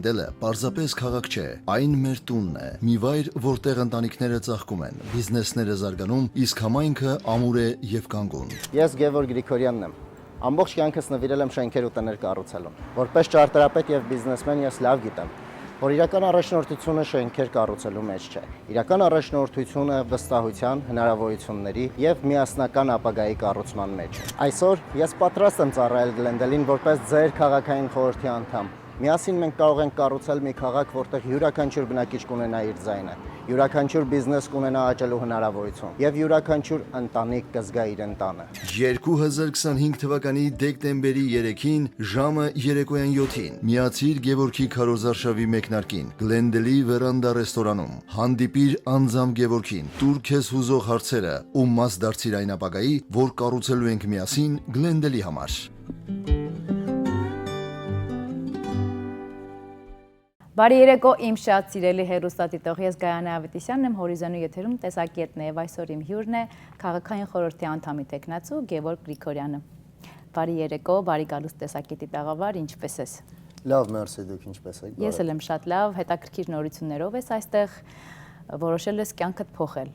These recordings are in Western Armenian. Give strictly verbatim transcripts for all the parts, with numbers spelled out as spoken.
Դելը պարզապէս քաղաք չէ, այն մեր տունն է, մի վայր, որտեղ ընտանիքները ծաղկում են, բիզնեսները զարգանում, իսկ համայնքը ամուր է եւ կանգուն։ Ես Գևոր Գրիգորյանն եմ։ Ամբողջ կյանքս նվիրել եմ շենքեր ու տներ կառուցելուն։ Որպես ճարտարապետ եւ բիզնեսմեն ես լաւ գիտեմ, որ իրական առաջնորդությունը շենքեր կառուցելու մէջ չէ։ Իրական առաջնորդությունը վստահության, հնարաւորութիւնների եւ միասնական ապագայի կառուցման մէջ է։ Այսօր ես պատրաստ եմ ծառայել Գլենդելին որպես ձեր քաղաքային խորհրդի անդամ։ Միասին մենք կարող ենք կառուցել մի քաղաք, որտեղ իւրաքանչիւր բնակիչ կունենայ իր ձայնը, իւրաքանչիւր բիզնես կունենայ աճելու հնարաւորութիւն եւ իւրաքանչիւր ընտանիք կզգայ իրեն տանը։ Երկու հազար քսանհինգ թվականի դեկտեմբերի երեքին ժամը երեկոյան յոթին միացիր Գևորգի քարոզարշաւի մեկնարկին Գլենդելի Վերանդա ռեստորանում։ Հանդիպիր անձամբ Գևորգին, տուր քեզ հուզող հարցերը ու մաս դարձիր այն ապագայի, որ կառուցելու ենք միասին Գլենդելի համար։ Բարի երեկո, իմ շատ սիրելի հեռուստադիտող։ Ես Գայանե Ավետիսյանն եմ, Հորիզոնի եթերում տեսակետն է, եւ այսօր իմ հիւրն է քաղաքային խորհրդի անդամի թեկնածու Գևորգ Գրիգորյանը։ Բարի երեկո, բարի գալուստ տեսակետի տաղավար, ինչպե՞ս ես։ Լաւ, մերսի, դուք ինչպե՞ս եք։ Ես Բարի։ Էլ եմ շատ լաւ, հետաքրքիր նորություններով ես այստեղ, որոշել ես կյանքդ փոխել,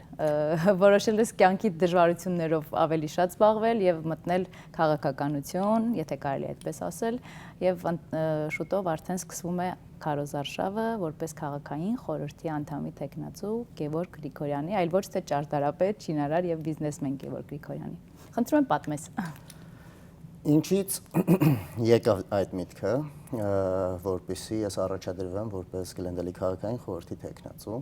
որոշել ես կյանքի դժվարություններով ավելի շատ զբաղվել եւ մտնել քաղաքականություն, եթե կարելի այդպես ասել, եւ ընդ-, շուտով արդեն սկսվում է քարոզարշաւը որպես քաղաքային խորհրդի անդամի թեկնածու Գևորգ Գրիգորյանի, այլ ոչ թե ճարտարապետ, շինարար եւ բիզնեսմեն Գևորգ Գրիգորյանի։ Խնդրում եմ, պատմես։ Ինչից եկաւ այդ միտքը, ը, որպեսզի ես առաջադրվեմ որպես Գլենդելի քաղաքային խորհրդի թեկնածու,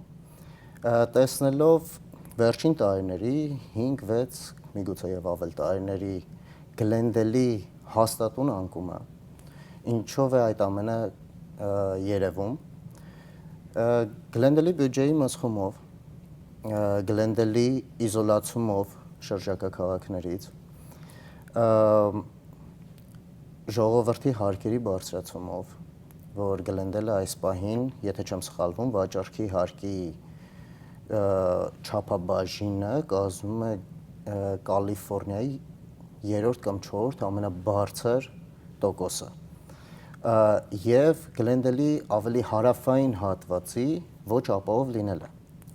ը, տեսնելով վերջին տարիների, հինգ, վեց, միգուցե եւ ավել տարիների Գլենդելի հաստատուն անկումը, ինչով է այդ ամենը, ը, երևում, ը, Գլենդելի բյուջեի մսխումով, ը, Գլենդելի իզոլացումով շրջակա քաղաքներից, ը, ժողովրդի հարկերի բարձրացումով, որ Գլենդելը այս պահին, եթե չեմ սխալվում, վաճառքի հարկի, ը, չափաբաժինը կազմում է, ը, Կալիֆոռնիայի երրորդ կամ չորրորդ ամենաբարձր տոկոսը։ Ը, եւ Գլենդելի ավելի հարավային հատվածի ոչ ապահով լինելը,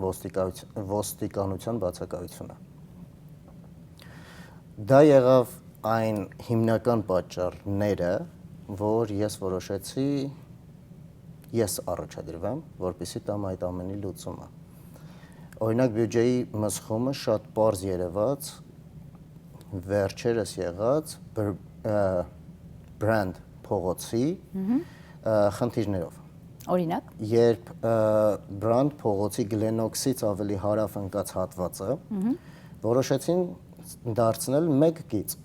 ոստիկայութ-, ոստիկանության բացակայությունը։ Դա եղաւ այն հիմնական պատճառները, որ ես որոշեցի, ես առաջադրվեմ, որպեսզի տամ այդ ամենի լուծումը։ Օրինակ, բյուջեի մսխումը շատ պարզ երևաց վերջերս եղած բր-, ը, Բրանդ փողոցի, Մհմ։ ը, խնդիրներով։ Օրինակ։ Երբ, ը, Բրանդ փողոցի Գլենոքսից ավելի հարավ ընկած հատվածը Մհմ։ Որոշեցին դարձնել մեկ գիծ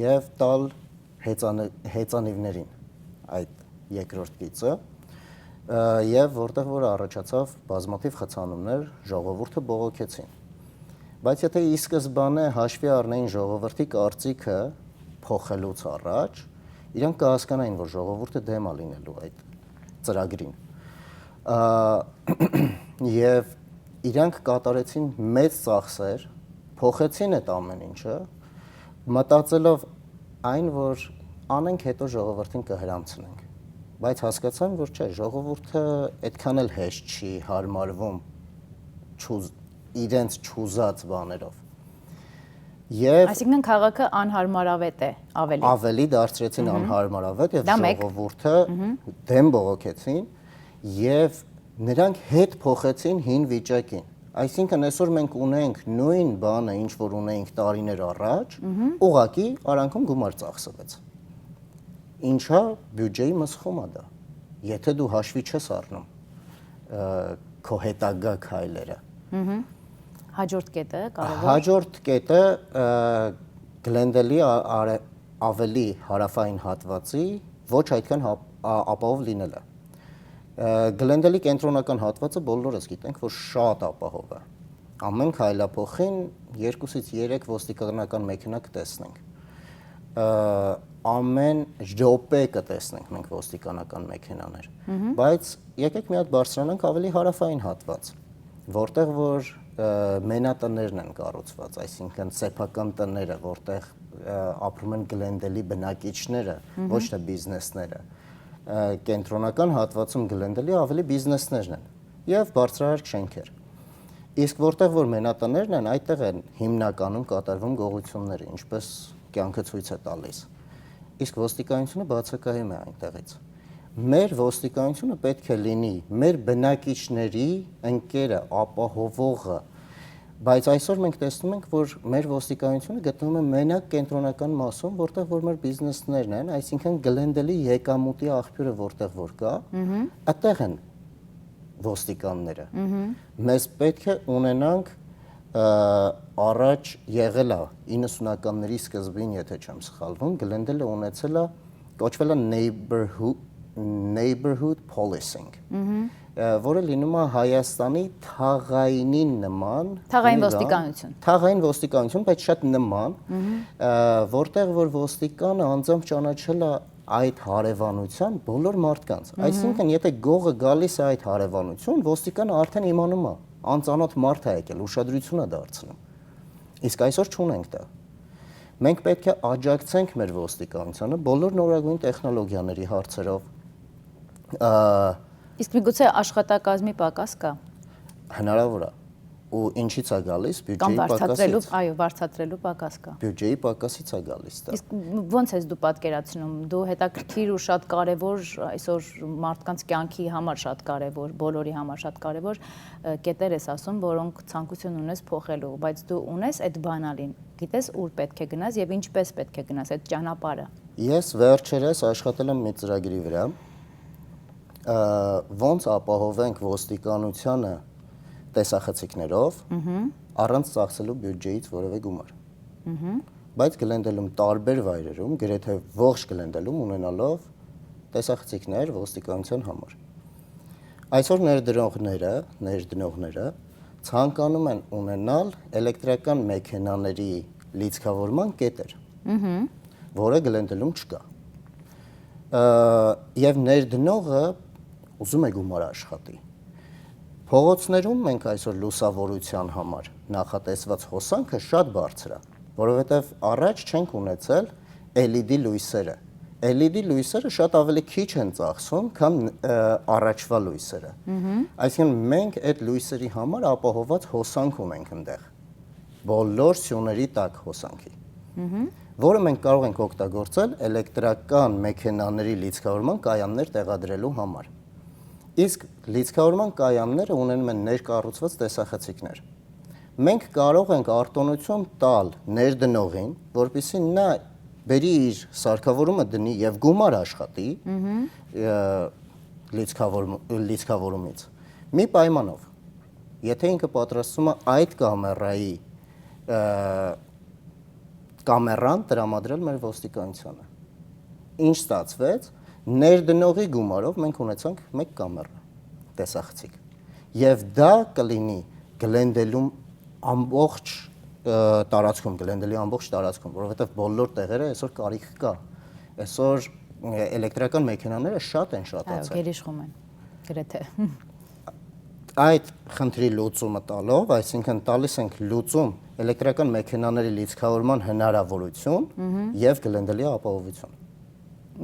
եւ տալ հեծան-, հեծանիվներին այդ երկրորդ գիծը, ը, եւ որտեղ որ առաջացավ բազմաթիվ խցանումներ, ժողովուրդը բողոքեցին։ Բայց եթե ի սկզբանե հաշվի առնեին ժողովրդի կարծիքը փոխելուց առաջ, իրանք կհասկանային, որ ժողովուրդը դեմ ա լինելու այդ ծրագրին։ Ա, եւ իրանք կատարեցին մեծ ծախսեր, փոխեցին այդ ամեն ինչը, մտածելով այն, որ անենք, հետո ժողովրդին կհրանցնենք։ Բայց հասկացան, որ չէ, ժողովուրդը այդքան էլ հեշտ չի հարմարվում չուզ-, իրենց չուզած բաներով։ Եվ Այսինքն քաղաքը անհարմարավետ է ավելի։ Ավելի դարձրեցին Մհմ։ Անհարմարավետ եւ Դա մեկ։ Ժողովուրդը Մհմ։ Դեմ բողոքեցին եւ նրանք հետ փոխեցին հին վիճակին։ Այսինքն այսօր մենք ունենք նոյն բանը, ինչ որ ունեինք տարիներ առաջ, Մհմ։ Ուղղակի արանքում գումար ծախսվեց։ Ինչա բյուջեի մսխում ա դա, եթե դու հաշվի չես առնում, ը, քո հետագա քայլերը։ Մհմ։ Հաջորդ կետը կարևոր։ Հաջորդ կետը, ը, Գլենդելի ա-, արը-, ավելի հարավային հատվածի ոչ այդքան հապ-, ա-, ապահով լինելը։ Ը, Գլենդելի կենտրոնական հատվածը բոլորս գիտենք, որ շատ ապահով է։ Ամեն քայլափոխին երկուսից երեք ոստիկանական մեքենա կտեսնենք։ Ը, ամեն րոպե կտեսնենք մենք ոստիկանական մեքենաներ։ Մհմ։ Բայց եկեք մի հատ բարձրանանք ավելի հարավային հատված, որտեղ որ, ը, մենատներն են կառուցված, այսինքն սեփական տները, որտեղ, ը, ապրում են Գլենդելի բնակիչները, Մհմ։ Ոչ թե բիզնեսները։ Ը, կենտրոնական հատուածում Գլենդելի ավելի բիզնեսներն են եւ բարձրահարկ շենքեր։ Իսկ որտեղ որ մենատներն են, այդտեղ են հիմնականում կատարվում գողությունները, ինչպես կյանքը ցոյց է տալիս։ Իսկ ոստիկանությունը բացակայում է այնտեղից։ Մեր ոստիկանությունը պէտք է լինի մեր բնակիչների ընկերը, ապահովողը, բայց այսօր մենք տեսնում ենք, որ մեր ոստիկանությունը գտնվում է մենակ կենտրոնական մասում, որտեղ որ մեր բիզնեսներն են, այսինքն Գլենդելի եկամուտի աղբիւրը որտեղ որ կա, այդտեղ են ոստիկանները։ Մեզ պէտք է ունենանք, ը, առաջ եղել ա իննսունականների սկզբին, եթե չեմ սխալվում, Գլենդելը ունեցել ա, կոչվել ա neighborhood, neighborhood policing, ը, որը լինում ա Հայաստանի թաղայինին նման, Թաղային ունի դա, ոստիկանություն։ Թաղային ոստիկանություն, բայց շատ նման, ը, որտեղ որ ոստիկանը անձամբ ճանաչել ա այդ հարեւանության բոլոր մարդկանց։ Այսինքն, եթե գողը գալիս է այդ հարեւանություն, ոստիկանը արդեն իմանում է, անծանոթ մարդ է եկել, ուշադրություն է դարձնում։ Իսկ այսօր չունենք դա։ Մենք պէտք է աջակցենք մեր ոստիկանությանը բոլոր նորագույն տեխնոլոգիաների հարցերով, ը, Իսկ միգուցե աշխատակազմի պակաս կա։ Հնարավոր է։ Ու ինչից է գալիս, Կամ բյուջեի վարձատրելու, պակասից։ Այո, վարձատրելու պակաս կա։ Բյուջեի պակասից է գալիս դա։ Իսկ ո՞նց ես դու պատկերացնում։ Դու հետաքրքիր ու շատ կարևոր, այսօր մարդկանց կյանքի համար շատ կարևոր, բոլորի համար շատ կարևոր, ը, կետեր ես ասում, որոնք ցանկություն ունես փոխելու, բայց դու ունես այդ բանալին, գիտես ուր պետք է գնաս եւ ինչպես պետք է գնաս այդ ճանապարհը։ Ես վերջերս աշխատել եմ մի ծրագրի վրա, ը, ոնց ապահովենք ոստիկանությանը տեսախցիկներով, առանց ծախսելու բյուջեից որևէ գումար։ Բայց Գլենդելում տարբեր վայրերում, գրեթե ողջ Գլենդելում ունենալով տեսախցիկներ ոստիկանության համար։ Այսօր ներդրողները, ներդնողները ցանկանում են ունենալ էլեկտրական մեքենաների լիցքավորման կետեր, որը Գլենդելում չկա։ Ը, եւ ներդնողը ուզում է գումար աշխատի։ Փողոցներում մենք այսօր լուսավորության համար նախատեսված հոսանքը շատ բարձր է, որովհետեւ առաջ չենք ունեցել L E D լոյսերը։ L E D լոյսերը շատ ավելի քիչ են ծախսում, քան, ը, առաջվա լոյսերը։ Այսինքն մենք այդ լոյսերի համար ապահովված հոսանք ունենք ընդեղ, բոլոր սյուների տակ հոսանքի, որը մենք կարող ենք օգտագործել էլեկտրական մեքենաների լիցքավորման կայաններ տեղադրելու համար։ Իսկ լիցքավորման կայանները ունենում են ներկառուցված տեսախցիկներ։ Մենք կարող ենք արտոնություն տալ ներդնողին, որպեսզի նա բերի իր սարքավորումը դնի եւ գումար աշխատի, ը, լիցքավորում-, լիցքավորումից։ Մի պայմանով, եթե ինքը պատրաստվում է այդ կամերայի, ը, կամերան տրամադրել մեր ոստիկանությանը։ Ինչ ստացվեց, ներդնողի գումարով մենք ունեցանք մեկ կամերա տեսախցիկ։ Եվ դա կլինի Գլենդելում ամբողջ, ը, տարածքում, Գլենդելի ամբողջ տարածքում, որովհետեւ բոլոր տեղերը այսօր կարիք կա։ Այսօր, ը, էլեկտրական մեքենաները շատ են Այո, շատացել։ Գերիշխում են, գրեթե։ Այդ խնդրի լուծումը տալով, այսինքն տալիս ենք լուծում էլեկտրական մեքենաների լիցքավորման հնարավորություն Մհմ։ և Գլենդելի ապահովություն։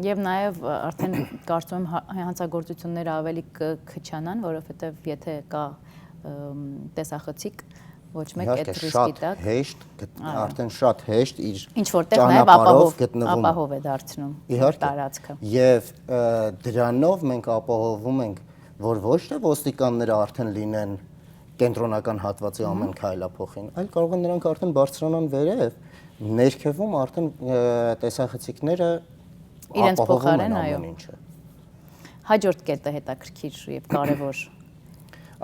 Եվ նաև, ը, արդեն կարծում եմ հա-, հանցագործությունները ավելի կ-, քչանան, որովհետև եթե կա, ըմ, տեսախցիկ, ոչ մեկ Իհարկե, այդ ռիսկի շատ տակ։ հեշտ գտ-, Այո։ արդեն շատ հեշտ իր Ինչ որտեղ նաև ճանապարհով ապահով, գտնվում է։ ապահով է դարձնում Իհարկե։ տարածքը։ Եվ, ը, դրանով մենք ապահովում ենք, որ ոչ թե ոստիկանները արդեն լինեն կենտրոնական հատվածի Մհմ։ ամեն քայլափոխին, այլ կարող են նրանք արդեն բարձրանան վերև, ներքևում արդեն, ը, տեսախցիկները Իրենց ապահովում փոխարեն, են այո։ ամեն ինչը։ Հաջորդ կետը հետաքրքիր և կարևոր։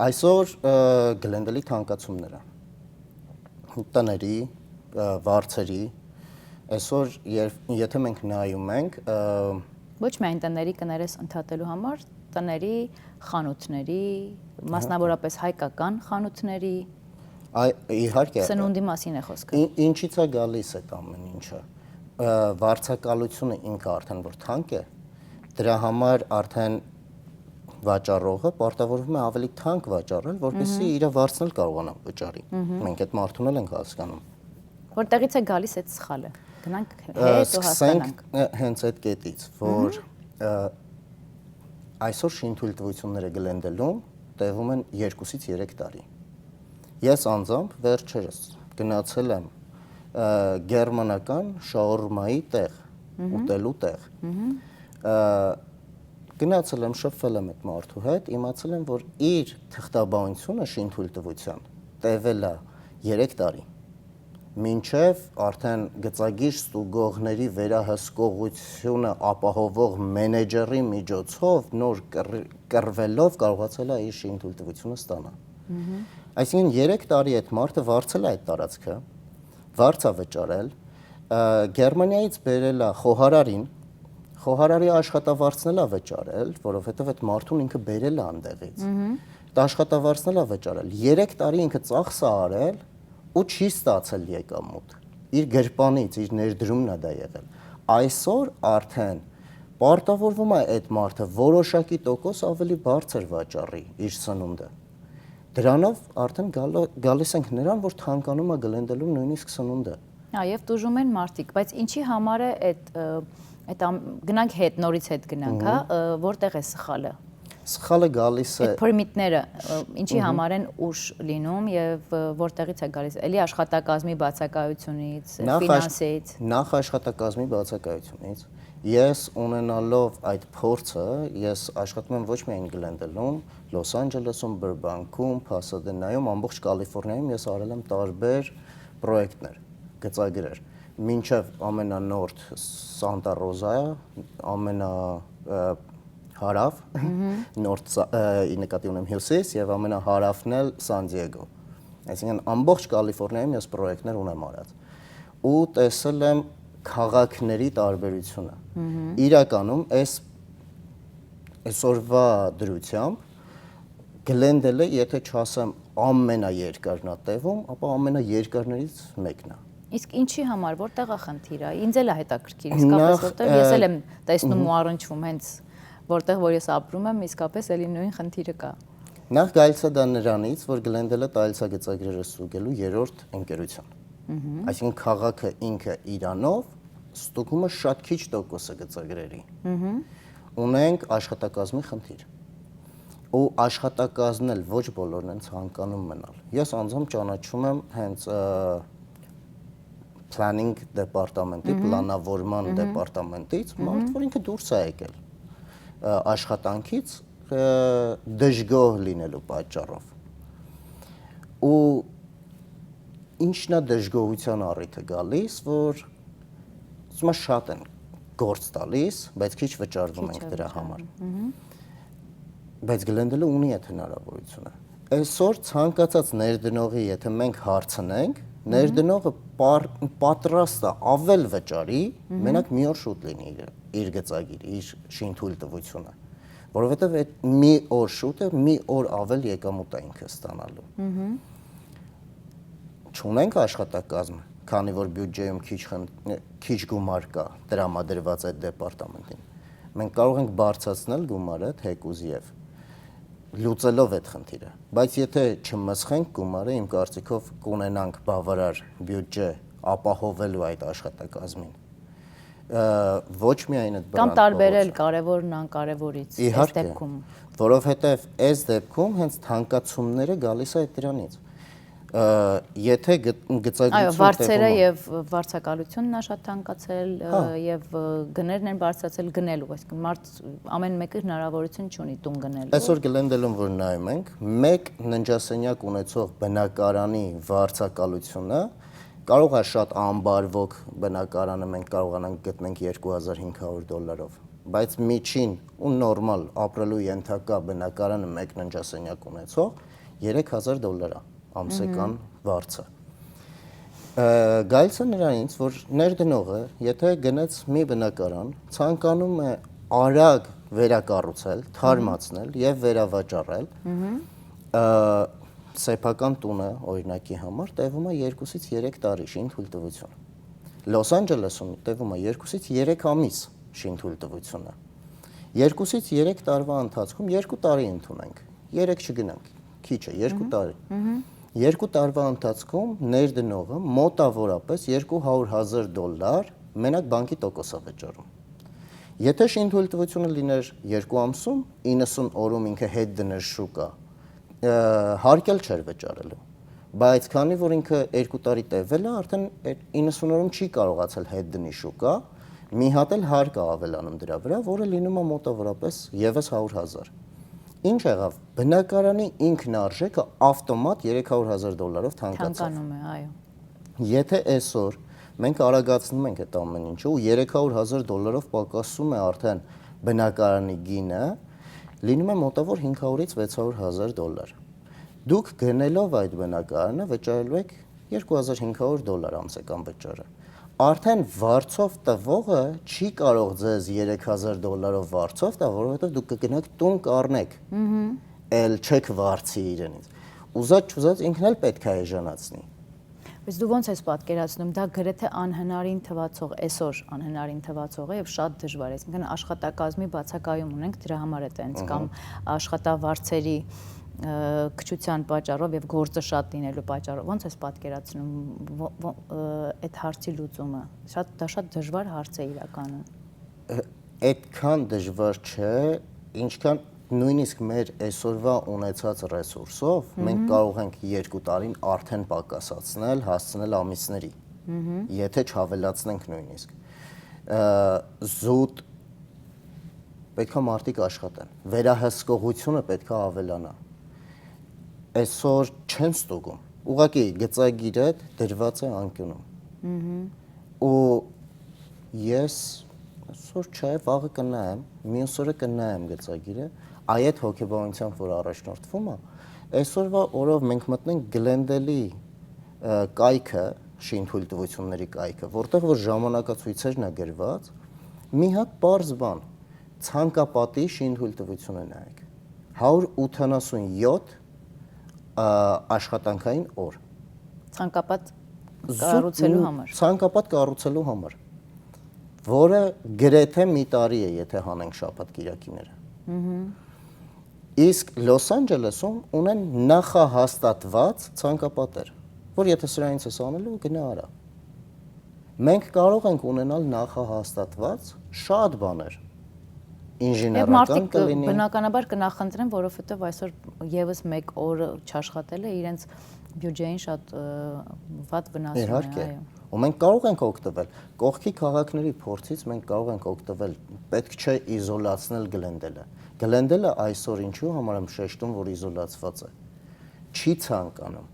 Այսօր, ը, Գլենդելի թանկացումները, տների, ը, վարձերի, այսօր, երբ, եթե մենք նայում ենք, ը, Ոչ միայն տների, կներես ընդհատելու համար, տների, խանութների, Հա։ մասնավորապես հայկական խանութների, Այ, իհարկե, սնունդի մասին է խոսքը։ ին-, ինչից է գալիս այդ ամեն ինչը։ Ը, վարձակալությունը ինքը արդեն որ թանկ է, դրա համար արդեն վաճառողը պարտավորվում է ավելի թանկ վաճառել, որպեսզի Մհմ։ իր վարձն էլ կարողանա վճարի։ Մհմ։ Մենք այդ մարդուն էլ ենք հասկանում։ Որտեղից է գալիս այդ սխալը։ Գնանք Ը, հետո սկսենք, հասկանանք։ ը, հենց այդ կետից, որ, Մհմ։ ը, Այսօր շինթույլտվութիւնները Գլենդելում տեւում են երկուսից երեք տարի։ Ես անձամբ վերջերս գնացել եմ, ը, գերմանական շաուրմայի տեղ, Մհմ։ ուտելու տեղ։ Մհմ։ Ը, գնացել եմ, շփվել եմ այդ մարդու հետ, իմացել եմ, որ իր թղթաբանությունը շինթույլտվութեան տեւել է երեք տարի, մինչեւ արդեն գծագիր ստուգողների վերահսկողությունը ապահովող մենեջերի միջոցով նոր կռ-, կռվելով կարողացել է իր շինթույլտվությունը ստանալ։ Մհմ։ Այսինքն երեք տարի այդ մարդը վարձել է այդ տարածքը, վարձ է վճարել, ը, Գերմանիայից բերել է խոհարարին, խոհարարի աշխատավարձն էլ է վճարել, որովհետեւ այդ մարդուն ինքը բերել է անդեղից։ Մհմ։ Այդ աշխատավարձն էլ է վճարել։ Երեք տարի ինքը ծախս է արել ու չի ստացել եկամուտ։ Իր գրպանից, իր ներդրումն է դա եղել։ Այսօր արդեն պարտավորվում է այդ մարդը որոշակի տոկոս ավելի բարձր վաճառի իր սնունդը։ Դրանով արդեն գալը-, գալիս ենք նրան, որ թանկանում է Գլենդելում նույնիսկ սնունդը։ Հա, եւ տուժում են մարդիկ, բայց ինչի համար է այդ, ը, այդ ամ-, գնանք հետ, նորից հետ գնանք, հա, Մհմ։ ը, որտեղ է սխալը։ Սխալը գալիս է Այդ permit-ները, ը, ինչի Մհմ։ համար են ուշ լինում եւ, ը, որտեղից է գալիս։ Էլի աշխատակազմի բացակայությունից, Նախ աշ-, ֆինանսից։ նախ աշխատակազմի բացակայությունից։ Ես ունենալով այդ փորձը, ես աշխատում եմ ոչ միայն Գլենդելում, Լոս Անջելեսում, Բրբանքում, Փասադենայում, ամբողջ Կալիֆոռնիայում ես արել եմ տարբեր պրոյեկտներ, գծագրեր, մինչեւ ամենանորդ Սանտա Ռոզա, ամենա, ը, հարաւ, Մհմ։ նորդ Սա-, ը, ի նկատի ունեմ հիւսիս, եւ ամենահարաւն էլ Սան Դիեգո։ Այսինքն ամբողջ Կալիֆոռնիայում ես պրոյեկտներ ունեմ արած։ Ու տեսել եմ քաղաքների տարբերությունը։ Մհմ։ Իրականում, այս, այսօրվա դրությամբ, Գլենդելը, եթե չասեմ ամենաերկարն է տևում, ապա ամենաերկարներից մեկն է։ Իսկ ինչի համար, որտեղ է խնդիրը։ Ինձ էլ է հետաքրքիր, իսկապես, Նախ, որտեղ ես ը, էլ եմ տեսնում մհմ։ ու առնչվում հենց, որտեղ որ ես ապրում եմ, իսկապես էլի նույն խնդիրը կա։ Նախ գալիս է դա նրանից, որ Գլենդելը տալիս է գծագրերը ստուգելու երրորդ ընկերության։ Մհմ։ Այսինքն քաղաքը ինքը իրանով ստուգումը շատ քիչ տոկոսը գծագրերի։ Մհմ։ Ունենք աշխատակազմի խնդիր։ Ու աշխատակազմն էլ ոչ բոլորն են ցանկանում մնալ։ Ես անձամբ ճանաչում եմ հենց, ը, planning դեպարտամենտի, Մհմ։ պլանավորման Մհմ։ դեպարտամենտից, Մհմ։ մարդ, որ ինքը դուրս է եկել, ը, աշխատանքից, ը, դժգոհ լինելու պատճառով։ Ու ինչն է դժգոհության առիթը գալիս, որ, ասում եմ, շատ են գործ տալիս, բայց քիչ վճարվում Քիչ ենք է դրա վճարվում, համար։ Մհմ։ Բայց Գլենդելը ունի այդ հնարավորությունը։ Այսօր ցանկացած ներդնողի, եթե մենք հարցնենք, Մհմ։ ներդնողը պար-, պատրաստ է ավել վճարի, Մհմ։ մենակ մի օր շուտ լինի իր, իր գծագիրը, իր շինթույլտվությունը, որովհետեւ այդ մի օր շուտը, մի օր ավել եկամուտ է ինքը ստանալու։ Մհմ։ Չունենք աշխատակազմ, քանի որ բյուջեում քիչ խն-, քիչ գումար կա տրամադրված այդ դեպարտամենտին։ Մենք կարող ենք բարձրացնել գումարը թեկուզ եւ լուծելով այդ խնդիրը, բայց եթե չմսխենք գումարը, իմ կարծիքով կունենանք բավարար բյուջե ապահովելու այդ աշխատակազմին։ Ը, ոչ միայն այդ Կամ բրանտ տարբերել փողոցը։ կարևորն անկարևորից, այս Իհարկե, դեպքում։ որովհետև այս դեպքում հենց թանկացումները գալիս է դրանից։ Ը, եթե գ-, Այո, գծագրություն վարձերը տևում է։ և վարձակալությունն ա շատ թանկացել, ը, Հա։ և, ը, գներն են բարձրացել գնելու, այսինքն մարդ, ամեն մեկը հնարավորություն չունի տուն գնելու։ Այսօր Գլենդելում որ նայում ենք, մեկ ննջասենյակ ունեցող բնակարանի վարձակալությունը կարող է շատ անբարվոք բնակարանը մենք կարողանանք գտնենք երկու հազար հինգ հարյուր դոլարով, բայց միջին ու նորմալ ապրելու ենթակա բնակարանը մեկ ննջասենյակ ունեցող երեք հազար դոլար է ամսական Մհմ։ վարձը։ Ը, գալիս է նրանից, որ ներդնողը, եթե գնեց մի բնակարան, ցանկանում է արագ վերակառուցել, Մհմ։ թարմացնել և վերավաճառել, Մհմ։ ը, սեփական տունը, օրինակի համար, տևում է երկուսից երեք տարի շինթույլտվություն։ Լոս Անջելեսում տևում է երկուսից երեք ամիս շինթույլտվությունը։ Երկուսից երեք տարվա ընթացքում, երկու տարի ընդունենք, երեք չգնանք, քիչ է, երկու Մհմ։ տարի։ Մհմ։ Երկու տարվա ընթացքում ներդնողը մոտավորապես երկու հարյուր հազար դոլար մենակ բանկի տոկոս է վճարում։ Եթե շինթույլտվությունը լիներ երկու ամսում, իննսուն օրում ինքը հետ դներ շուկա, ը, հարկ էլ չէր վճարելու։ Բայց քանի որ ինքը երկու տարի տեւել է, արդեն է-, իննսուն օրում չի կարողացել հետ դնի շուկա, մի հատ էլ հարկ ա ավելանում դրա վրա, որը լինում է մոտավորապես եւս հարյուր հազար։ Ինչ եղավ։ Բնակարանի ինքնարժեքը ավտոմատ երեք հարյուր հազար դոլարով թանկացավ։ Թանկանում է, այո։ Եթե այսօր մենք արագացնում ենք այդ ամեն ինչը ու երեք հարյուր հազար դոլարով պակասում է արդեն բնակարանի գինը, լինում է մոտավոր հինգ հարյուր վեց հարյուր հազար դոլար։ Դուք գնելով այդ բնակարանը վճարելու եք երկու հազար հինգ հարյուր դոլար ամսական վճարը։ Արդեն վարձով տվողը չի կարող ձեզ երեք հազար դոլարով վարձով տա, որովհետև դուք կգնաք տուն կառնեք, էլ չեք վարձի իրենից։ Ուզած չուզած ինքն էլ պետք է էժանացնի։ Բայց դու ո՞նց ես պատկերացնում, դա գրեթե անհնարին թվացող, այսօր անհնարին թվացող է և շատ դժվար է, այսինքն աշխատակազմի բացակայում ունենք դրա համար է տենց, Ըհը։ կամ աշխատավարձերի, ը, քչության պատճառով և գործը շատ լինելու պատճառով, ո՞նց ես պատկերացնում, ո-, ո-, ը, այդ հարցի լուծումը, շատ, դա շատ դժվար հարց է իրականում։ Ը, այդքան դժվար չէ, ինչքան նույնիսկ մեր այսօրվա ունեցած ռեսուրսով մենք Ըհը։ կարող ենք երկու տարին արդեն պակասացնել, հասցնել ամիսների, Ըհը։ եթե չավելացնենք նույնիսկ։ Ը, զուտ պետք է մարդիկ աշխատեն, վերահսկողությունը պետք է ավելանա։ Այսօր չեն ստուգում, ուղղակի գծագիրը դրված է անկյունում։ Ըհը։ Ու ես այսօր չէ, վաղը կնայեմ, մյուս օրը կնայեմ գծագիրը, այդ հոգեբանությամբ, որ առաջնորդվում է, այսօրվա օրով մենք մտնենք Գլենդելի, ը, կայքը, շինթույլտվությունների կայքը, որտեղ որ ժամանակացույցերն է գրված, մի հատ պարզ բան, ցանկապատի շինթույլտվությունը նայեք, հարյուր ութանասուն յոթ, ը, աշխատանքային օր։ Ցանկապատ Զուտ կառուցելու համար։ Ցանկապատ կառուցելու համար, որը գրեթե մի տարի է, եթե հանենք շաբաթ կիրակիները։ Ըհը։ Իսկ Լոս Անջելեսում ունեն նախահաստատված ցանկապատեր, որ եթե սրանից ես անելու, գնա արա։ Մենք կարող ենք ունենալ նախահաստատված շատ բաներ, Եվ ինժեներական մարդիկ, ը, կլինի։ բնականաբար կնախընտրեն, որովհետև այսօր ևս մեկ օր չաշխատելը իրենց բյուջեին շատ, ը, վատ վնասում է, Իհարկե։ այո։ Ու մենք կարող ենք օգտվել, կողքի քաղաքների փորձից մենք կարող ենք օգտվել, պետք չէ իզոլացնել Գլենդելը։ Գլենդելը այսօր ինչու համար եմ շեշտում, որ իզոլացված է, չի ցանկանում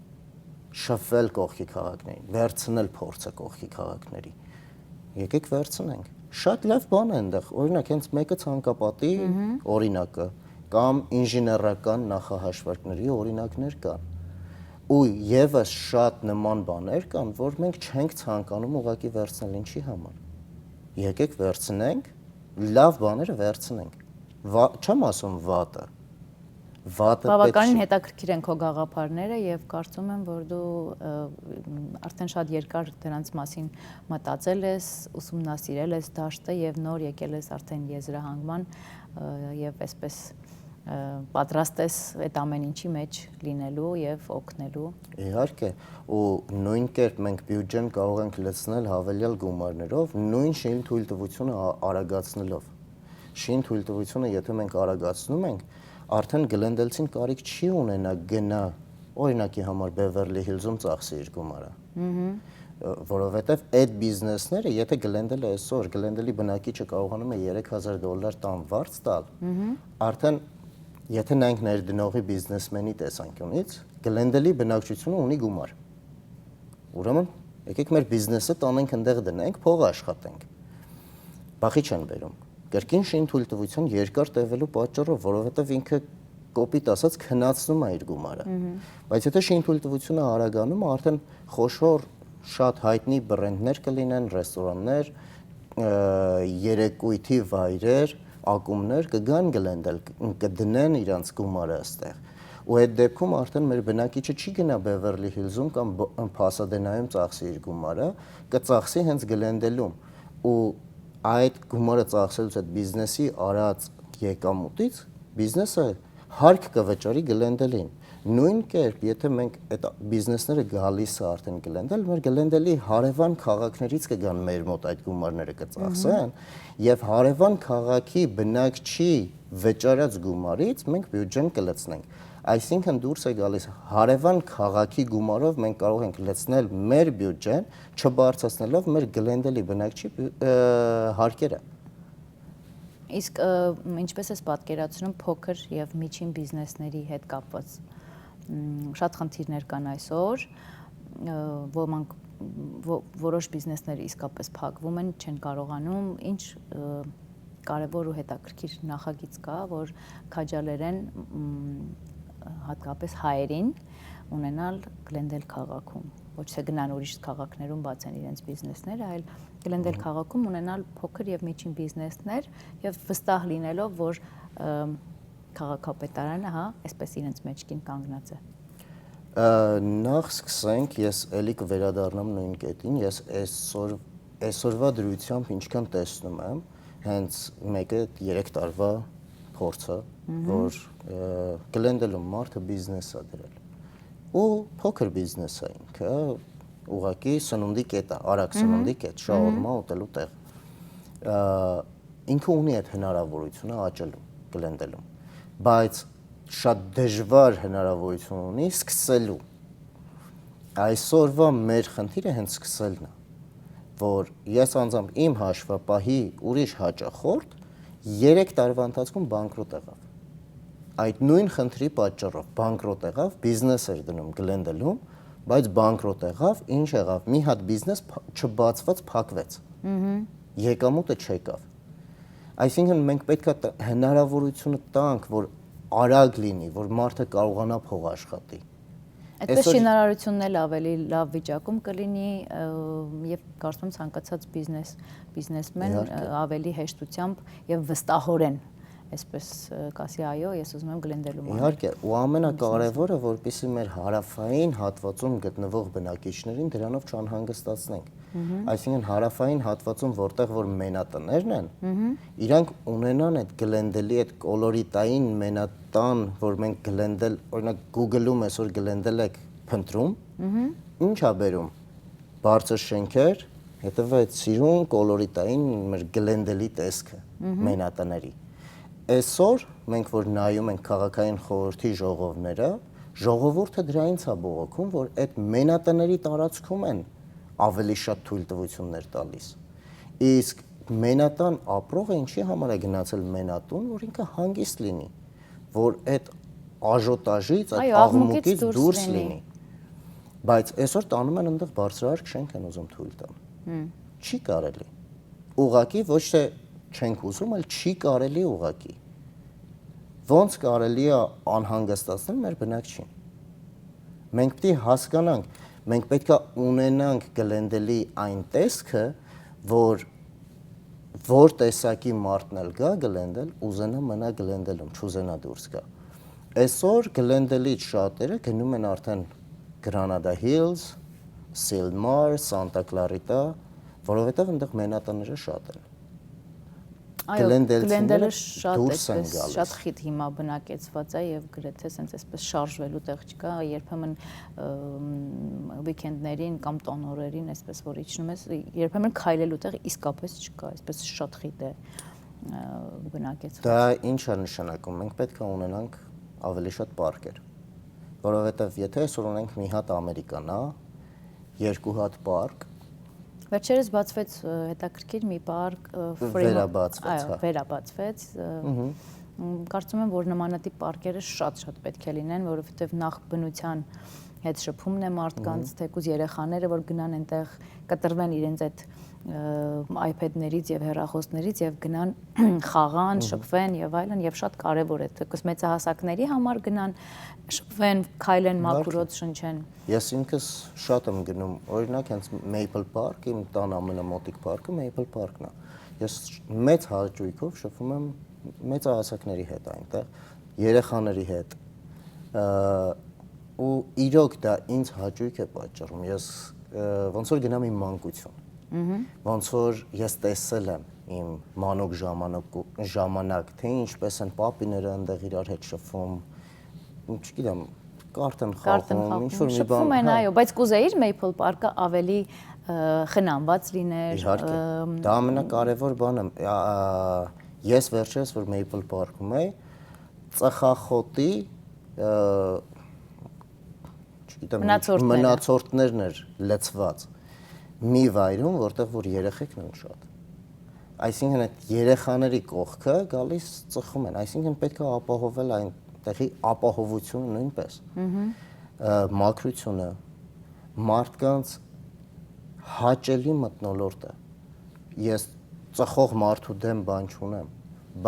շփվել կողքի քաղաքներին, վերցնել փորձը կողքի քաղաքների։ Եկեք վերցնենք։ Շատ լավ բան է այնտեղ, օրինակ, հենց մեկը ցանկապատի Ըհը։ օրինակը կամ ինժեներական նախահաշվարկների օրինակներ կան։ Ու ևս շատ նման բաներ կան, որ մենք չենք ցանկանում ուղղակի վերցնել, ինչի համար։ Եկեք վերցնենք, լավ բաները վերցնենք։ Վա-, չեմ ասում վատը։ Վատը պետք Բավականին չի։ հետաքրքիր են քո գաղափարները և կարծում եմ, որ դու, ը, արդեն շատ երկար դրանց մասին մտածել ես, ուսումնասիրել ես դաշտը և նոր եկել ես արդեն եզրահանգման, ը, և այսպես, ը, պատրաստ ես այդ ամեն ինչի մեջ լինելու և օգնելու։ Իհարկե, ու նույն կերպ մենք բյուջեն կարող ենք լցնել հավելյալ գումարներով, նույն շինթույլտվությունը ա-, արագացնելով։ Շինթույլտվությունը, եթե մենք արագացնում ենք, արդեն գլենդելցին կարիք չի ունենա գնա, օրինակի համար, Բևերլի Հիլզում ծախսի իր գումարը։ Ըհը։ Ը, որովհետև այդ բիզնեսները, եթե Գլենդելը այսօր, Գլենդելի բնակիչը կարողանում է երեք հազար դոլար տան վարձ տալ, Ըհը։ արդեն, եթե նայենք ներդնողի, բիզնեսմենի տեսանկյունից, Գլենդելի բնակչությունը ունի գումար։ Ուրեմն, եկեք մեր բիզնեսը տանենք, ընդեղ դնենք, փող աշխատենք։ Բախի չեն բերում։ Կրկին շինթույլտվության երկար տևելու պատճառով, որովհետև ինքը, կոպիտ ասած, քնացնում է իր գումարը։ Ըհը։ Բայց եթե շինթույլտվությունը արագանում է, արդեն խոշոր, շատ հայտնի բրենդներ կլինեն, ռեստորաններ, ը, երեկույթի վայրեր, ակումբներ կգան Գլենդել, կ-, կդնեն իրանց գումարը այստեղ։ Ու այդ դեպքում արդեն մեր բնակիչը չի գնա Բևերլի Հիլզում կամ Բ-, Փասադենայում ծախսի իր գումարը, կծախսի հենց Գլենդելում։ Ու այդ գումարը ծախսելուց, այդ բիզնեսի արած եկամուտից, բիզնեսը հարկ կվճարի Գլենդելին։ Նոյն կերպ, եթէ մենք այդ բիզնեսները գալիս է արդեն Գլենդել, մեր Գլենդելի հարեւան քաղաքներից կը գան մեր մօտ այդ գումարները կը ծախսեն, եւ հարեւան քաղաքի բնակչի վճարած գումարից մենք բիուջեն կը լցնենք։ Այսինքն դուրս է գալիս հարեւան քաղաքի գումարով մենք կարող ենք լցնել մեր բիուջեն, չբարձրացնելով մեր Գլենդելի բնակչի բի-, ը, հարկերը։ Իսկ, ը, ինչպես ես պատկերացնում փոքր եւ միջին բիզնեսների հետ կապված։ Մ, շատ խնդիրներ կան այսօր, ը, ոմանք, ո-, որոշ բիզնեսներ իսկապես փակվում են, չեն կարողանում, ինչ, ը, կարեւոր ու հետաքրքիր նախագիծ կա, որ քաջալերեն, մ, հատկապես հայերին ունենալ Գլենդել քաղաքում, ոչ թե գնան ուրիշ քաղաքներում բացեն իրենց բիզնեսները, այլ Գլենդել Մհմ։ քաղաքում ունենալ փոքր եւ միջին բիզնեսներ եւ վստահ լինելով, որ, ը, քաղաքապետարանը, հա, այսպես իրենց մեջքին կանգնած է։ Ը, նախ սկսենք, ես էլի կվերադառնամ նոյն կետին, ես այսօր, այսօրվա դրությամբ ինչքան տեսնում եմ, հենց մեկը երեք տարվա փորձը, Մհմ։ որ, ը, Գլենդելում մարդը բիզնես է դրել։ Ու փոքր բիզնես է ինքը, ուղղակի սնունդի կետ է, արագ Մհմ։ սնունդի կետ, Մհմ։ շաուրմա ուտելու տեղ։ Ը, ինքը ունի այդ հնարավորությունը աճելու, Գլենդելում։ Բայց շատ դժվար հնարավորություն ունի սկսելու։ Այսօրվա մեր խնդիրը հենց սկսելն է, որ ես անձամբ իմ հաշվապահի ուրիշ հաճախորդ երեք տարվա ընթացքում բանկրոտ եղավ։ Այդ նոյն խնդրի պատճառով բանկրոտ եղավ, բիզնես էր դնում Գլենդելում, բայց բանկրոտ եղավ, ինչ եղավ, մի հատ բիզնես փ-, չբացված փակվեց։ Մհմ։ Եկամուտը չեկավ։ Այսինքն մենք պետք է տ-, հնարավորությունը տանք, որ արագ լինի, որ մարդը կարողանա փող աշխատի։ Այդպես այսօր շինարարությունն էլ ավելի լավ վիճակում կլինի, ը, եւ կարծում եմ ցանկացած բիզնես, բիզնեսմեն, Իհարկե։ ը, ավելի հեշտությամբ եւ վստահորեն, այսպես, ը, կասի, այո, ես ուզում եմ Գլենդելում անեմ Իհարկե, ու ամենակարևորը, որպեսզի մեր հարավային հատվածում գտնվող բնակիչներին դրանով չանհանգստացնենք։ Մհմ։ Այսինքն հարավային հատվածում, որտեղ որ մենատներն են, Մհմ։ իրանք ունենան այդ Գլենդելի, այդ կոլորիտային մենատան, որ մենք Գլենդել, օրինակ Google-ում այսօր Գլենդել եք փնտրում, Մհմ։ ինչ ա բերում, բարձր շենքեր, հետևը այդ սիրուն կոլորիտային մեր Գլենդելի տեսքը, Մհմ։ մենատների։ Այսօր մենք որ նայում ենք քաղաքային խորհրդի ժողովները, ժողովուրդը դրանից ա բողոքում, որ այդ մենատների տարածքում են ավելի շատ թույլտվություններ տալիս։ Իսկ մենատան ապրողը ինչի համար է գնացել մենատուն, որ ինքը հանգիստ լինի, որ այդ աժոտաժից, այդ Այո, աղմուկից աղմուկից դուրս դուրս լինի։ լինի։ Բայց այսօր տանում են այնտեղ բարձրահարկ շենք են ուզում թույլ տան։ Հմ։ Չի կարելի։ Ուղղակի ոչ թե չենք ուզում, այլ չի կարելի ուղղակի։ Ոնց կարելի է անհանգստացնել մեր բնակչին։ Մենք պիտի հասկանանք, մենք պետք է ունենանք Գլենդելի այն տեսքը, որ որ տեսակի մարդն էլ գա Գլենդել, ուզենա մնա Գլենդելում, չուզենա դուրս գա։ Այսօր Գլենդելից շատերը գնում են արդեն Granada Hills, Sylmar, Santa Clarita, որովհետև այնտեղ մենատները շատ են։ Այո, Գլենդելցիները Գլենդելը շատ դուրս են այսպես, գալիս։ շատ խիտ հիմա բնակեցված է և գրեթե սենց այսպես շարժվելու տեղ չկա, երբեմն, ըմ, weekend-ներին կամ տոնօրերին այսպես որ իջնում ես, երբեմն քայլելու տեղ իսկապես չկա, այսպես շատ խիտ է, ը, բնակեցված։ Դա ի՞նչ է նշանակում։ Մենք պետք է ունենանք ավելի շատ պարկեր, որովհետև եթե այսօր ունենք մի հատ Ամերիկան, ա, երկու հատ պարկ, Վերջերս բացվեց, ը, հետաքրքիր մի պարկ, ը, Fremont, Վերաբացվեց, այո, հա։ վերաբացվեց, ը, Մհմ։ մ, կարծում եմ, որ նմանատիպ պարկերը շատ-շատ պետք է լինեն, որովհետև նախ բնության հետ շփումն է մարդկանց, Մհմ։ թեկուզ երեխաները, որ գնան այնտեղ, կտրվեն իրենց այդ, ը, iPad-ներից և հեռախոսներից և գնան խաղան, Մհմ։ շփվեն և այլն, և շատ կարևոր է, թեկուզ մեծահասակների համար գնան, շփվեն, քայլեն, Իհարկե։ մաքուր օդ շնչեն։ Ես ինքս շատ եմ գնում, օրինակ, հենց Maple Park, իմ տան ամենամոտիկ պարկը Maple Park-ն է։ Ես մեծ հաճույքով շփվում եմ մեծահասակների հետ այնտեղ, երեխաների հետ, ը, ու իրոք դա ինձ հաճույք է պատճառում։ Ես, ը, ոնց որ գնամ իմ մանկություն, Մհմ։ ոնց որ ես տեսել եմ իմ մանուկ ժամանակ, ժամանակ, թե ինչպես են պապիները այնտեղ իրար հետ շփվում, չգիտեմ, Կարթ են Կարթ են խաղում, ինչ խաղում, որ մի բան, շփվում են, հա։ Այո, բայց կուզեիր Maple Park-ը ավելի, ը, խնամված լիներ, Իհարկե, ըմ, դա ամենակարևոր բանը։ Ա, ա, ես վերջերս որ Maple Park-ում էի, ծխախոտի, ը, չգիտեմ, ինչ, Մնացորդները։ մնացորդներն էր լցված մի վայրում, որտեղ որ երեխեքն են շատ։ Այսինքն, այդ երեխաների կողքը գալիս ծխում են, այսինքն պետք է ապահովել այն տեղի ապահովությունը նույնպես։ Ը, մաքրությունը, մարդկանց հաճելի մթնոլորտը։ Ես ծխող մարդու դեմ բան չունեմ,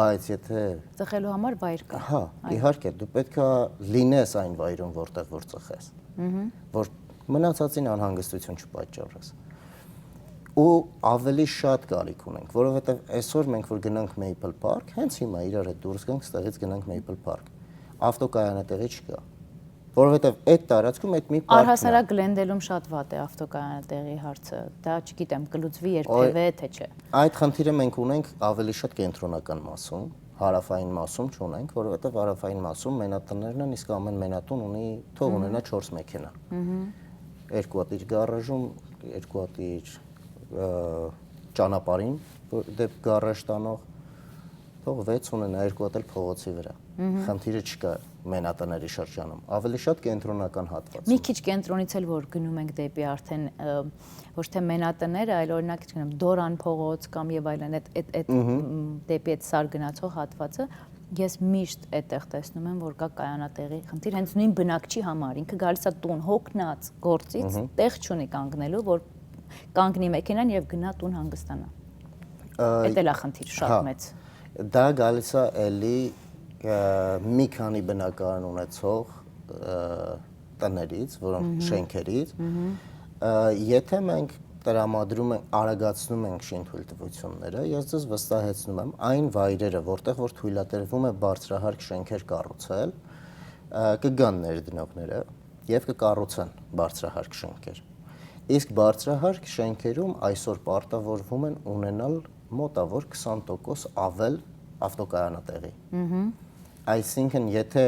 բայց եթե Ծխելու համար վայր կա։ Հա, Այո։ իհարկե, դու պետք է լինես այն վայրում, որտեղ որ ծխես, որ մնացածին անհանգստություն չպատճառես։ Ու ավելի շատ կարիք ունենք, որովհետև այսօր մենք որ գնանք Maple Park, հենց հիմա իրար հետ դուրս գանք, ստեղից գնանք Maple Park, ավտոկայանատեղի չկա, որովհետև այդ տարածքում այդ մի պարկն է։ Առհասարակ Glendale-ում շատ վատ է ավտոկայանատեղի հարցը, դա չգիտեմ, կլուծվի երբևէ, Օ- թե չէ։ Այդ խնդիրը մենք ունենք ավելի շատ կենտրոնական մասում, հարավային մասում չունենք, որովհետև հարավային մասում մենատներն են, իսկ ամեն մենատուն ունի, թող ունենա չորս մեքենա։ Երկու հատ իր գարաժում, երկու հատ իր, ը, ճանապարհին, որ դեպ գարաժ տանող, թող վեց ունենա, երկու հատ էլ փողոցի վրա։ Խնդիրը չկա մենատների շրջանում։ Ավելի շատ կենտրոնական հատվածում։ Մի քիչ կենտրոնից էլ որ գնում ենք դեպի արդեն, ը, ոչ թե մենատները, այլ օրինակ, չգիտեմ, Դորան փողոց կամ և այլն, այդ, այդ, այդ, մ, դեպի այդ սար գնացող հատվածը, ես միշտ այդտեղ տեսնում եմ, որ կա կայանատեղի խնդիր, հենց նույն բնակչի համար, ինքը գալիս է տուն, հոգնած գործից, Մհմ։ տեղ չունի կանգնելու, որ կանգնի մեքենան և գնա տուն հանգստանա։ Ա, Էդ էլ է խնդիր շատ հա, մեծ։ դա գալիս է էլի, ա, մի քանի բնակարան ունեցող, ա, տներից, որոնք Մհմ։ շենքերից, Մհմ։ ա, եթե մենք տրամադրում ենք, արագացնում ենք շինթույլտվությունները, ես ձեզ վստահեցնում եմ, այն վայրերը, որտեղ որ թույլատրվում է բարձրահարկ շենքեր կառուցել, ա, կգան ներդնողները և կկառուցեն բարձրահարկ շենքեր։ Իսկ բարձրահարկ շենքերում այսօր պարտավորվում են ունենալ մոտավոր քսան տոկոս ավել ավտոկայանատեղի։ Մհմ։ Այսինքն, եթե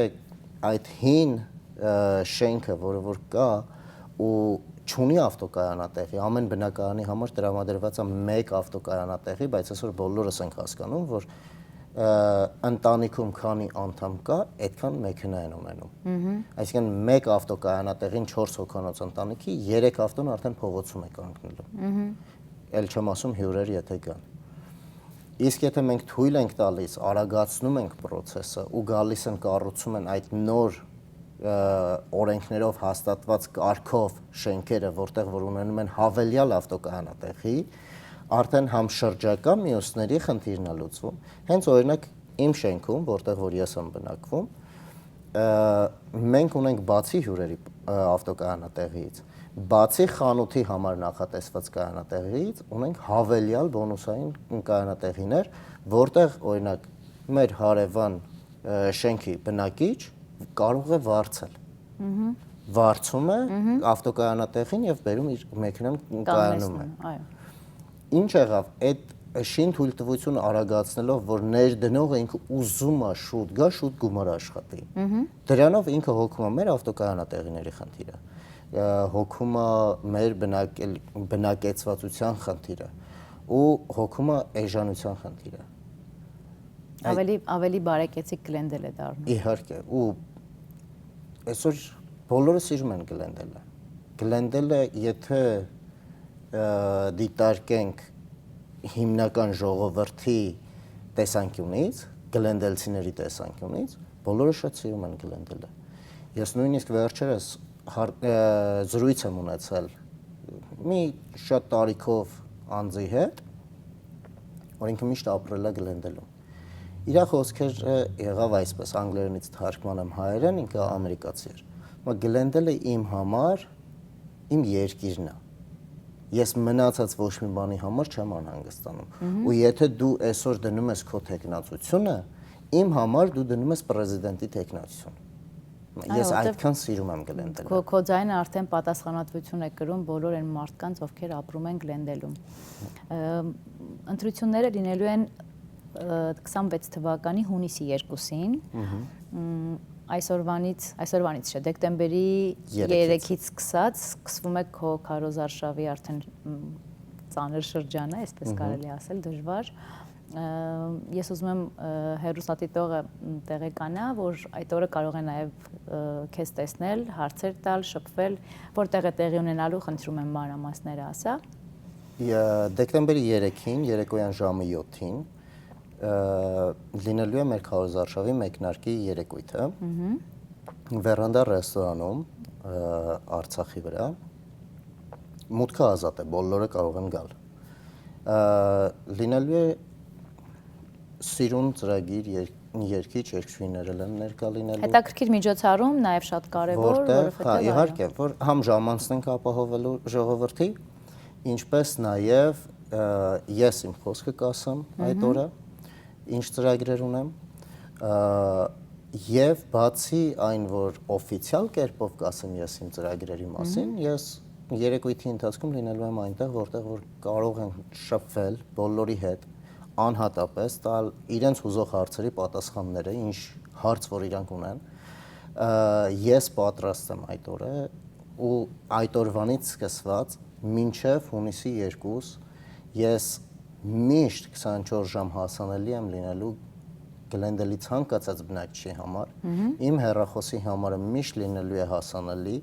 այդ հին, ը, շենքը, որը որ կա ու չունի ավտոկայանատեղի, ամեն բնակարանի համար տրամադրված է մեկ ավտոկայանատեղի, բայց այսօր բոլորս ենք հասկանում, որ, ը, ընտանիքում քանի անդամ կա, այդքան մեքենա են ունենում։ Մհմ։ Այսինքն, մեկ ավտոկայանատեղին չորս հոգանոց ընտանիքի երեք ավտոն արդեն փողոցում է կանգնելու։ Մհմ։ Էլ չեմ ասում հյուրեր, եթե կան։ Իսկ եթե մենք թույլ ենք տալիս, արագացնում ենք պրոցեսը ու գալիս են կառուցում են այդ նոր, ը, օրենքներով հաստատված կարգով շենքերը, որտեղ որ ունենում են հավելյալ ավտոկայանատեղի, արդեն համ շրջակա մյուսների խնդիրն է լուծվում։ Հենց օրինակ իմ շենքում, որտեղ որ ես եմ բնակվում, ը, մենք ունենք բացի հյուրերի, ը, ավտոկայանատեղիից, բացի խանութի համար նախատեսված կայանատեղիից, ունենք հավելյալ բոնուսային կայանատեղիներ, որտեղ, օրինակ, մեր հարևան, ը, շենքի բնակիչ կարող է վարձել։ Մհմ։ Վարձում է Մհմ։ ավտոկայանատեղին և բերում իր մեքենան կայանում է։ Կանգնեցնում, այո։ Ինչ եղավ, այդ շին թույլտվություն արագացնելով, որ ներդնողը ինքը ուզում է շուտ գա, շուտ գումար աշխատի։ Մհմ։ Դրանով ինքը հոգում է մեր ավտոկայանատեղիների խնդիրը, ը, հոգում է մեր բնակել-, բնակեցվածության խնդիրը ու հոգում է էժանության խնդիրը։ Այդ Ավելի, ավելի բարեկեցիկ Glendale է դառնում։ Իհարկե, ու այսօր բոլորը սիրում են Glendale-ը։ Glendale-ը, եթե, ը, դիտարկենք հիմնական ժողովրդի տեսանկյունից, Glendale-ցիների տեսանկյունից, բոլորը շատ սիրում են Glendale-ը։ Ես նույնիսկ վերջերս հար-, ը, զրույց եմ ունեցել մի շատ տարիքով անձի հետ, որ ինքը միշտ ապրել է Glendale-ում։ Իրա խոսքերը եղավ այսպես, անգլերենից թարգմանեմ հայերեն, ինքը ամերիկացի էր։ Մա Glendale-ը իմ համար իմ երկիրն է։ Ես մնացած ոչ մի բանի համար չեմ անհանգստանում։ Մհմ։ Ու եթե դու այսօր դնում ես քո թեկնածությունը, իմ համար դու դնում ես պրեզիդենտի թեկնածություն։ Այո, Ես որտեվ այդքան սիրում եմ Glendale-ը։ Քո, քո ձայնը արդեն պատասխանատվություն է կրում բոլոր այն մարդկանց, ովքեր ապրում են Glendale-ում։ Ըմ, ընտրությունները լինելու են, ը, քսանվեց թվականի հունիսի երկուսին։ Մհմ։ Մ, այսօրվանից, այսօրվանից չէ, դեկտեմբերի երեքից սկսած սկսվում է քո քարոզարշաւի արդեն, մ, ծանր շրջանը, այսպես կարելի ասել, դժվար։ Ը, ես ուզում եմ, ը, հեռուստադիտողը, մ, տեղեկանա, որ այդ օրը կարող է նաև, ը, քեզ տեսնել, հարցեր տալ, շփվել, որտեղ է տեղի ունենալու, խնդրում եմ մանրամասները ասա։ Ը, դեկտեմբերի երեքին, երեկոյան ժամը յոթին, ը, լինելու է մեր քարոզարշաւի մեկնարկի երեկոյթը։ Մհմ։ Վերանդա ռեստորանում, ը, Արցախի վրա։ Մուտքը ազատ է, բոլորը կարող են գալ։ Ը, լինելու է սիրուն ծրագիր, եր-, երգիչ, երգչուհիներ ալ են ներկայ լինելու։ Հետաքրքիր միջոցառում, նաև շատ կարևոր, որտեղ, հա, որովհետև, այո, իհարկե, որ համ ժամանցն ենք ապահովելու ժողովրդի, ինչպես նաև, ը, ես իմ խոսքը կասեմ այդ Մհմ։ օրը, ինչ ծրագրեր ունեմ, ը, և բացի այն, որ օֆիցիալ կերպով կասեմ ես իմ ծրագրերի մասին, Մհմ։ ես երեկոյթի ընթացքում լինելու եմ այնտեղ, որտեղ որ կարող են շփվել բոլորի հետ, անհատապես տալ իրենց ուզող հարցերի պատասխանները, ինչ հարց որ իրանք ունեն, ը, ես պատրաստ եմ այդ օրը, ու այդ օրվանից սկսված մինչև հունիսի երկուս ես միշտ քսանչորս ժամ հասանելի եմ լինելու Գլենդելի ցանկացած բնակչի համար, Մհմ։ իմ հեռախոսի համարը միշտ լինելու է հասանելի։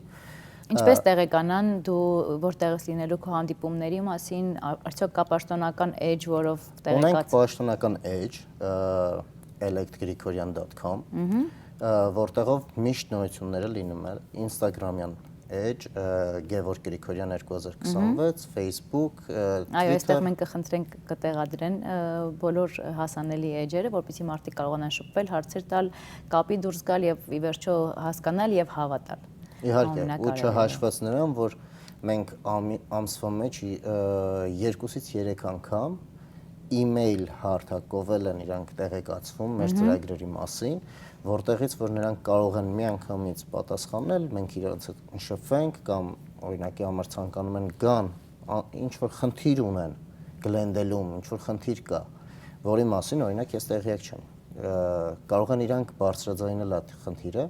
Ինչպես Ա, տեղեկանան դու որտեղ ես լինելու քո հանդիպումների մասին, ա-, արդյոք կա պաշտոնական էջ, որով Ունենք տեղեկաց- պաշտոնական էջ, ը, elect grigorian dot com, Մհմ։ ը, որտեղով միշտ նորությունները լինում է, Instagram-յան էջ, ը, Գևորգ Գրիգորյան երկու հազար քսանվեց, Մհմ։ Facebook, ը, Այո, այստեղ Twitter։ մենք կխնդրենք կտեղադրեն, ը, բոլոր հասանելի էջերը, որպեսզի մարդիկ կարողանան շփվել, հարցեր տալ, կապի դուրս գալ և ի վերջո հասկանալ և հավատալ։ Իհարկե, Ամենակարևորը։ Ու չհաշված նրան, որ մենք ամի-, ամսվա մեջ, ը, երկուսից երեք անգամ email հարթակով էլ են իրանք տեղեկացվում մեր Մհմ։ ծրագրերի մասին, որտեղից որ նրանք կարող են միանգամից պատասխանել, մենք իրանց հետ շփվենք կամ, օրինակի համար, ցանկանում են գան, ա-, ինչ որ խնդիր ունեն Գլենդելում, ինչ որ խնդիր կա, որի մասին, օրինակ, ես տեղյակ չեմ։ Ը, կարող են իրանք բարձրաձայնել այդ խնդիրը,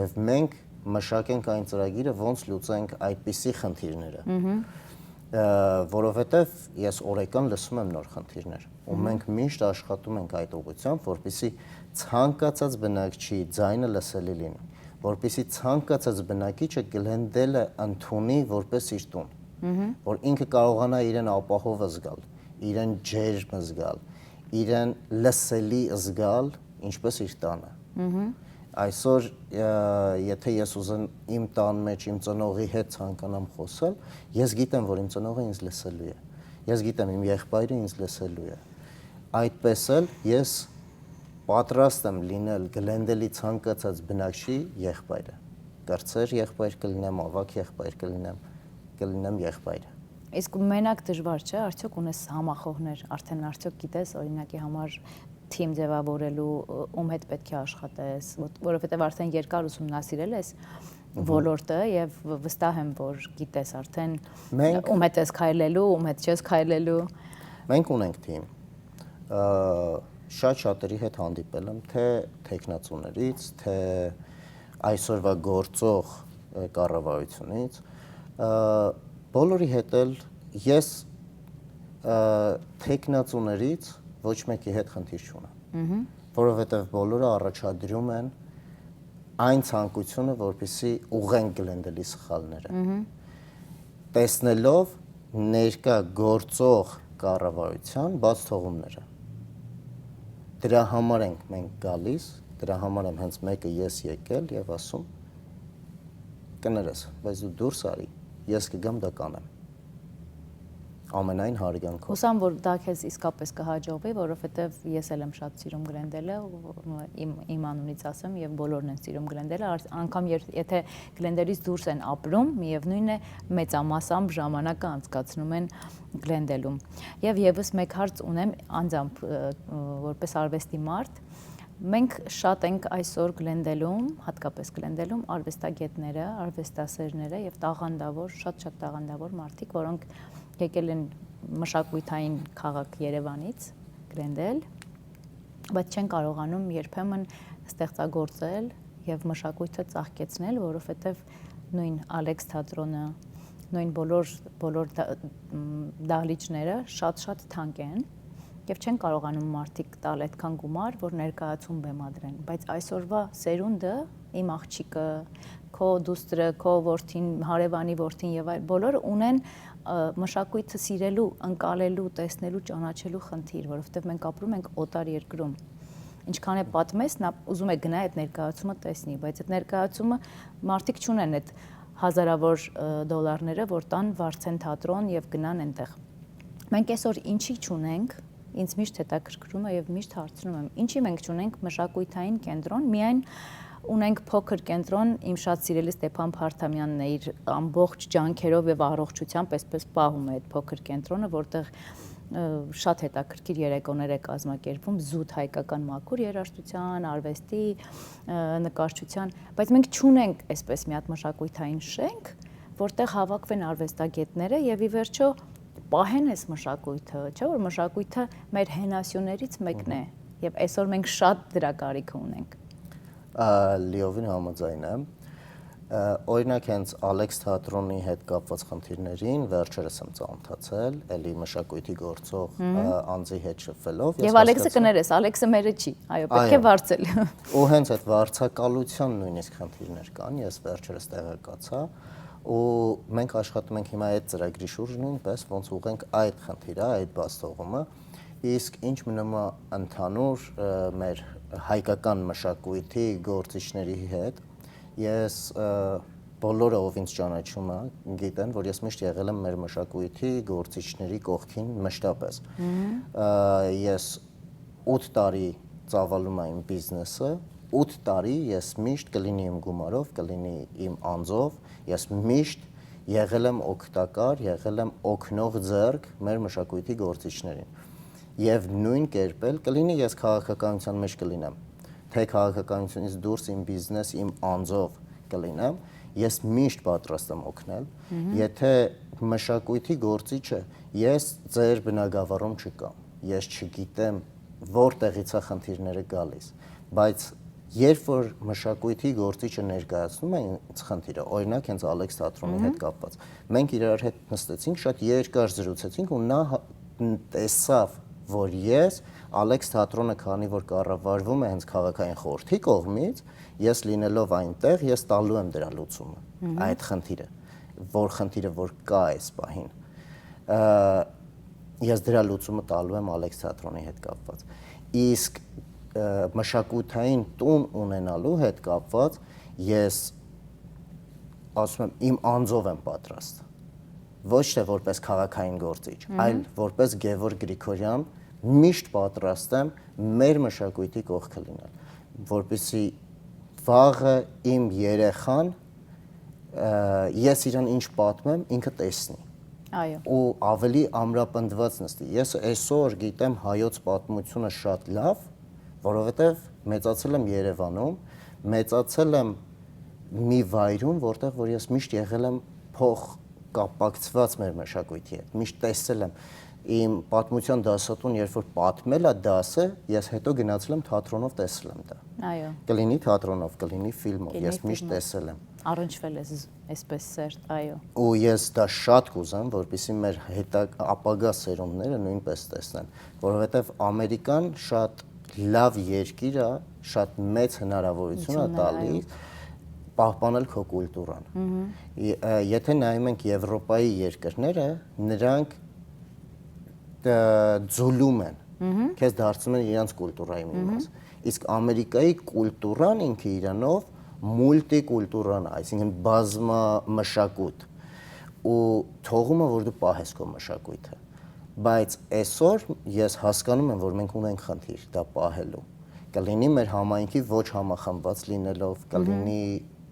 և մենք մշակենք այն ծրագիրը, ոնց լուծենք այդպիսի խնդիրները։ Մհմ։ Ը, որովհետև ես օրեկան լսում եմ նոր խնդիրներ, ու Մհմ։ մենք միշտ աշխատում ենք այդ ուղղությամբ, որպեսզի ցանկացած բնակչի ձայնը լսելի լինի, որպեսզի ցանկացած բնակիչը Գլենդելը ընդունի որպես իր տուն, Մհմ։ որ ինքը կարողանա իրեն ապահով զգալ, իրեն ջերմ զգալ, իրեն լսելի զգալ, ինչպես իր տանը։ Մհմ։ Այսօր, ը, եթե ես ուզեմ իմ տան մեջ իմ ծնողի հետ ցանկանամ խոսել, ես գիտեմ, որ իմ ծնողը ինձ լսելու է։ Ես գիտեմ, իմ եղբայրը ինձ լսելու է։ Այդպես էլ ես պատրաստ եմ լինել Գլենդելի ցանկացած բնակչի եղբայրը։ Կրտսեր եղբայր կլինեմ, ավագ եղբայր կլինեմ, կլինեմ եղբայրը։ Իսկ մենակ դժվար չէ, արդյոք ունես համախոհներ, արդեն արդյոք գիտես, օրինակի համար, թիմ ձևավորելու, ում հետ պետք է աշխատես, որ-, որովհետև արդեն երկար ուսումնասիրել ես Մհմ։ ոլորտը և վստահ եմ, որ գիտես արդեն Մենք ում հետ ես քայլելու, ում հետ չես քայլելու։ Մենք ունենք թիմ, ը, շատ շատերի հետ հանդիպել եմ, թե թեկնածուներից, թե այսօրվա գործող, ը, կառավարությունից, ը, բոլորի հետ էլ ես, ը, թեկնածուներից ոչ մեկի հետ խնդիր չունեմ, Մհմ։ որովհետև բոլորը առաջադրում են այն ցանկությունը, որպեսզի ուղղենք Գլենդելի սխալները, Մհմ։ տեսնելով ներկա գործող կառավարության բաց թողումները։ Դրա համար ենք մենք գալիս, դրա համար եմ հենց մեկը ես եկել և ասում, «Կներես, բայց դու դուրս արի, ես կգամ դա կանեմ»։ Ամենայն հարգանքով։ Հուսամ, որ դա քեզ իսկապես կհաջողվի, որովհետև ես էլ եմ շատ սիրում Գլենդելը, իմ, իմ անունից ասեմ, և բոլորն են սիրում Գլենդելը, ար-, անգամ եր-, եթե Գլենդելից դուրս են ապրում, միևնույն է, մեծամասամբ ժամանակը անցկացնում են Գլենդելում։ Եվ ևս մեկ հարց ունեմ անձամբ, ը, ը, որպես արվեստի մարդ, մենք շատ ենք այսօր Գլենդելում, հատկապես Գլենդելում արվեստագետները, արվեստասերները և տաղանդավոր, շատ-շատ տաղանդավոր մարդիկ, որոնք եկել են մշակութային քաղաք Երևանից, Գլենդել, բայց չեն կարողանում երբեմն ստեղծագործել եւ մշակոյթը ծաղկեցնել, որովհետեւ նոյն Ալեքս թատրոնը, նոյն բոլոր, բոլոր դա-, մ, դահլիճները շատ-շատ թանկ են եւ չեն կարողանում մարդիկ տալ այդքան գումար, որ ներկայացում բեմադրեն, բայց այսօրվա սերունդը, իմ աղջիկը, քո դուստրը, քո որդին, հարեւանի որդին եւ այլ, բոլորը ունեն, ը, մշակոյթը սիրելու, ընկալելու, տեսնելու, ճանաչելու խնդիր, որովհետեւ մենք ապրում ենք օտար երկրում։ Ինչքան է պատմես, նա ուզում է գնա այդ ներկայացումը տեսնի, բայց այդ ներկայացումը մարդիկ չունեն այդ հազարավոր, ը, դոլարները, որ տան Վարդեն թատրոն եւ գնան այնտեղ։ Մենք այսօր ինչի չունենք, ինձ միշտ հետաքրքրում է եւ միշտ հարցնում եմ, ինչի մենք չունենք մշակոյթային կենտրոն, միայն ունենք փոքր կենտրոն, իմ շատ սիրելի Ստեփան Փարթամյանն է իր ամբողջ ջանքերով եւ առողջությամբ այսպես պահում է այդ փոքր կենտրոնը, որտեղ, ը, շատ հետաքրքիր երեկոներ է կազմակերպում զուտ հայկական մաքուր երաժշտության, արուեստի, ը, նկարչության, բայց մենք չունենք այսպես մի հատ մշակոյթային շենք, որտեղ հավաքվեն արուեստագետները եւ ի վերջո պահեն այս մշակոյթը, չէ՞ որ մշակոյթը մեր հենասյուներից մեկն է, Մհմ։ Եւ այսօր մենք շատ դրա կարիքը ունենք։ Ա, լիովին համաձայն եմ։ Ա, օրինակ, հենց Ալեքս թատրոնի հետ կապված խնդիրներին վերջերս եմ ծանոթացել, էլի մշակոյթի գործող, Մհմ։ ա, անձի հետ շփվելով, ես Եւ Ալեքսը հասկացա կներես, Ալեքսը մերը չի, այո, պետք է Այո։ վարձել։ Ու հենց այդ վարձակալության նույնիսկ խնդիրներ կան, ես վերջերս տեղեկացա, ու մենք աշխատում ենք հիմա այդ ծրագրի շուրջ նույնպես, ոնց ուղղենք այդ խնդիրը, այդ բաստողումը, իսկ ինչ մնում է ընդհանուր, ը, մեր հայկական մշակույթի գործիչների հետ, ես, ը, բոլորը, ով ինձ ճանաչում է, գիտեն, որ ես միշտ եղել եմ մեր մշակույթի գործիչների կողքին մշտապես։ Մհմ։ Ը, ես ութ տարի ծավալում է իմ բիզնեսը, ութ տարի ես միշտ կլինի իմ գումարով, կլինի իմ անձով, ես միշտ եղել եմ օգտակար, եղել եմ օգնող ձեռք մեր մշակույթի գործիչներին։ Եվ նույն կերպ էլ կլինի, ես քաղաքականության մեջ կլինեմ, թե քաղաքականությունից դուրս իմ բիզնես, իմ անձով կլինեմ, ես միշտ պատրաստ եմ օգնել։ Մհմ։ Եթե մշակույթի գործիչը, ես ձեր բնակավարում չկամ, ես չգիտեմ որտեղից է խնդիրները գալիս, բայց երբ որ մշակույթի գործիչը ներկայացնում է ինձ խնդիրը, օրինակ, հենց Ալեքս թատրոնի Մհմ։ հետ կապված, մենք իրար հետ նստեցինք, շատ երկար զրուցեցինք ու նա հա-, ն-, տեսավ, որ ես Ալեքս թատրոնը, քանի որ կառավարվում է հենց քաղաքային խորհրդի կողմից, ես լինելով այնտեղ, ես տալու եմ դրա լուծումը, Մհմ։ այդ խնդիրը, որ խնդիրը որ կա այս պահին։ Ա, ես դրա լուծումը տալու եմ Ալեքս թատրոնի հետ կապված։ Իսկ, ը, մշակութային տուն ունենալու հետ կապված ես, ասում եմ, իմ անձով եմ պատրաստ։ Ոչ թե որպես քաղաքային գործիչ, Մհմ։ այլ որպես Գևորգ Գրիգորյան միշտ պատրաստ եմ մեր մշակույթի կողքը լինել, որպեսզի վաղը իմ երեխան, ը, ես իրան ինչ պատմեմ, ինքը տեսնի։ Այո։ Ու ավելի ամրապնդված նստի։ Ես այսօր գիտեմ հայոց պատմությունը շատ լավ, որովհետև մեծացել եմ Երևանում, մեծացել եմ մի վայրում, որտեղ որ ես միշտ եղել եմ փոխ կապակցված մեր մշակույթի հետ, միշտ տեսել եմ իմ պատմության դասատուն, երբ որ պատմել է դասը, ես հետո գնացել եմ թատրոնով տեսել եմ դա։ Այո։ Կլինի թատրոնով, կլինի ֆիլմով, Կլինի ես միշտ ֆիլմով։ տեսել եմ։ Առնչվել ես զ-, այսպես սերտ, այո։ Ու ես դա շատ կուզեմ, որպեսզի մեր հետա-, ապագա սերունդները նույնպես տեսնեն, որովհետև Ամերիկան շատ լավ երկիր է, շատ մեծ հնարավորություն էՈւթյուն է, այո։ տալիս պահպանել քո կուլտուրան։ Մհմ։ Ե-, ը, եթե նայում ենք Եվրոպայի երկրները, նրանք, ը, ձուլում են, Մհմ։ քեզ դարձնում են իրանց կուլտուրայի մի Մհմ։ մաս։ Իսկ Ամերիկայի կուլտուրան ինքը իրանով մուլտիկուլտուրան է, այսինքն բազմամշակութ։ Ու թողումը, որ դու պահես քո մշակույթը։ Բայց այսօր ես հասկանում եմ, որ մենք ունենք խնդիր դա պահելու։ Կլինի մեր համայնքի ոչ համախմբված լինելով, Մհմ։ կլինի,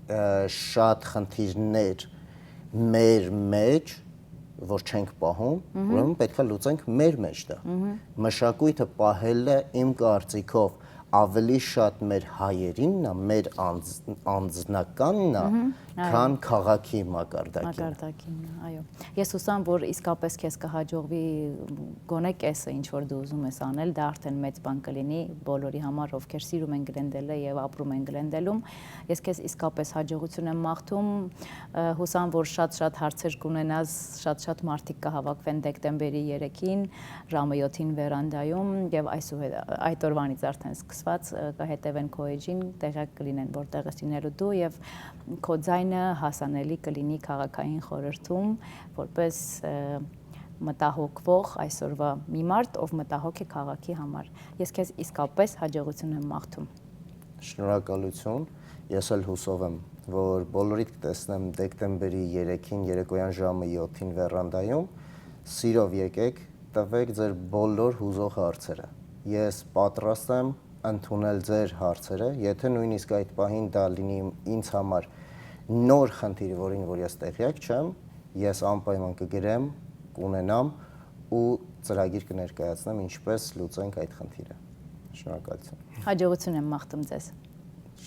ը, շատ խնդիրներ մեր մեջ, որ չենք պահում, Մհմ։ ուրեմն պետք է լուծենք մեր մեջ դա։ Մհմ։ Մշակույթը պահելը իմ կարծիքով ավելի շատ մեր հայերինն է, մեր անձ-, անձնականն է, Մհմ։ քան քաղաքի մակարդակին։ Մակարդակին, այո։ Ես յուսամ, որ իսկապես քեզ կը հաջողվի գոնե կեսը, ինչ որ դու ուզում ես անել, դա արդեն մեծ բան կլինի բոլորի համար, ովքեր սիրում են Գլենդելը եւ ապրում են Գլենդելում։ Ես քեզ իսկապես հաջողություն եմ մաղթում։ Ը, Յուսամ, որ շատ-շատ հարցեր կունենաս, շատ-շատ մարդիկ կհավաքվեն դեկտեմբերի երեքին, ժամը յոթին վերանդայում, եւ այսուհետ, այդ օրվանից արդեն սկսված, ը, կհետեւեն քո էջին, տեղյակ կլինեն, որտեղ ես լինելու դու, եւ քո ձայնը հասանելի կլինի քաղաքային խորհրդում, որպես, ը, մտահոգվող այսօրվա մի մարդ, ով մտահոգ է քաղաքի համար։ Ես քեզ իսկապես հաջողություն եմ մաղթում։ Շնորհակալություն։ Ես էլ հուսով եմ, որ բոլորիդ կտեսնեմ դեկտեմբերի երեքին երեկոյան ժամը յոթին վերանդայում։ Սիրով եկեք, տվեք ձեր բոլոր հուզող հարցերը։ Ես պատրաստ եմ ընդունել ձեր հարցերը, եթե նույնիսկ այդ պահին դա լինի ինձ համար նոր խնդիր, որին որ ես տեղյակ չեմ, ես անպայման կգրեմ, կունենամ ու ծրագիր կներկայացնեմ, ինչպես լուծենք այդ խնդիրը։ Շնորհակալություն։ Հաջողություն եմ մաղթում ձեզ։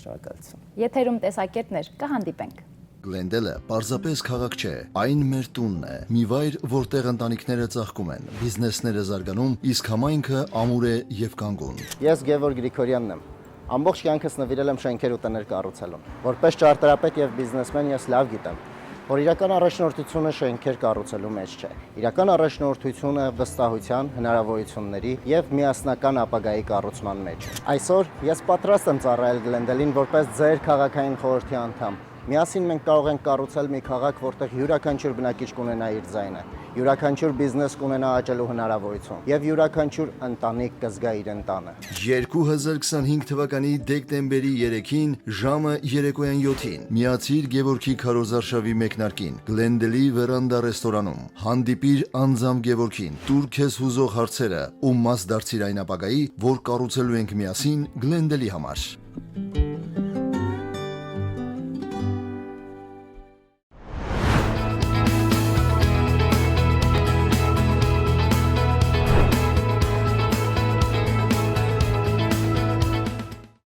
Շնորհակալություն։ Եթերում տեսակետներ, կհանդիպենք։ Գլենդելը պարզապես քաղաք չէ, այն մեր տունն է, մի վայր, որտեղ ընտանիքները ծաղկում են, բիզնեսները զարգանում, իսկ համայնքը ամուր է եւ կանգուն։ Ես Գևոր Գրիգորյանն եմ։ Ամբողջ կյանքս նվիրել եմ շենքեր ու տներ կառուցելուն։ Որպես ճարտարապետ եւ բիզնեսմեն ես լավ գիտեմ, որ իրական առաջնորդությունը շենքեր կառուցելու մեջ չէ։ Իրական առաջնորդությունը վստահության, հնարավորությունների եւ միասնական ապագայի կառուցման մեջ է։ Այսօր ես պատրաստ եմ ծառայել Գլենդելին որպես ձեր քաղաքային խորհրդի անդամ։ Միասին մենք կարող ենք կառուցել մի քաղաք, որտեղ յուրաքանչյուր բնակիչ կունենայ իր ձայնը, յուրաքանչյուր բիզնես կունենայ աճելու հնարավորություն եւ յուրաքանչյուր ընտանիք կզգայ իրեն տանը։ Երկու հազար քսանհինգ թվականի դեկտեմբերի երեքին ժամը երեկոյան յոթին միացիր Գևորգի քարոզարշաւի մեկնարկին Գլենդելի Վերանդա ռեստորանում։ Հանդիպիր անձամբ Գևորգին, տուր քեզ հուզող հարցերը ու մաս դարձիր այն ապագայի, որ կառուցելու ենք միասին Գլենդելի համար։